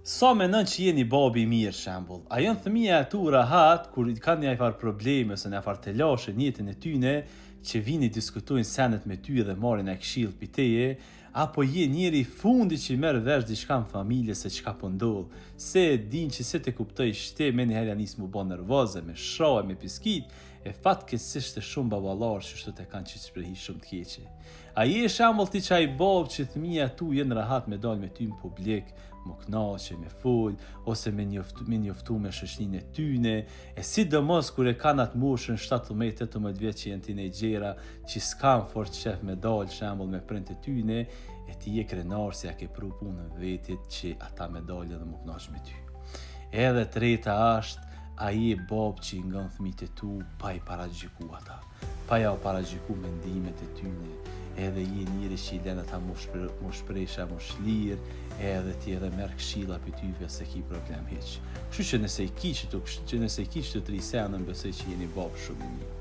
Sa menon që je një babë i mirë shembull, a janë fëmija e tu rahat kur kanë një farë probleme ose një farë telashe në jetën e tyne që vijnë i diskutojnë senet me ty dhe marrin një këshillë pi teje, apo je njeri i fundit që merr vesh diçka në familje se çka po ndodh, se e din që si të kuptojsh ti menjëherë ja nis mu bo nervoz e me sha e me piskit, e fatkeqësisht e shumë baballarë që shtu e kanë qit shprehi shumë të keqe. A je shembull ti qaj babë që fëmija tu jenë rahat me dalë me ty në publik, mu knaqe, me fol, ose me njoftu, me njoftu me shoqninë e tyne, e sidomos kur e kanë atë moshën 17-18 vjeç që janë tinejxhera, që s'kan fort qef me dalë shembull me prindët e tyne, e ti je krenar se ja ke pru punën vetit që ata me dalë edhe mu knaq me ty. Edhe treta është, a je babë që i ngon fëmijët e tu pa i paragjyku ata, pa ja u paragjyku mendimet e tyne, edhe je njeri që i len ata mu shpre, mu shpresha, mu shlir, edhe ti edhe merr këshilla për tyve se ki problem hiç. Kështu që nëse i ki që, që nëse i ki që të tri sene, besoj që jeni babë shumë i mirë.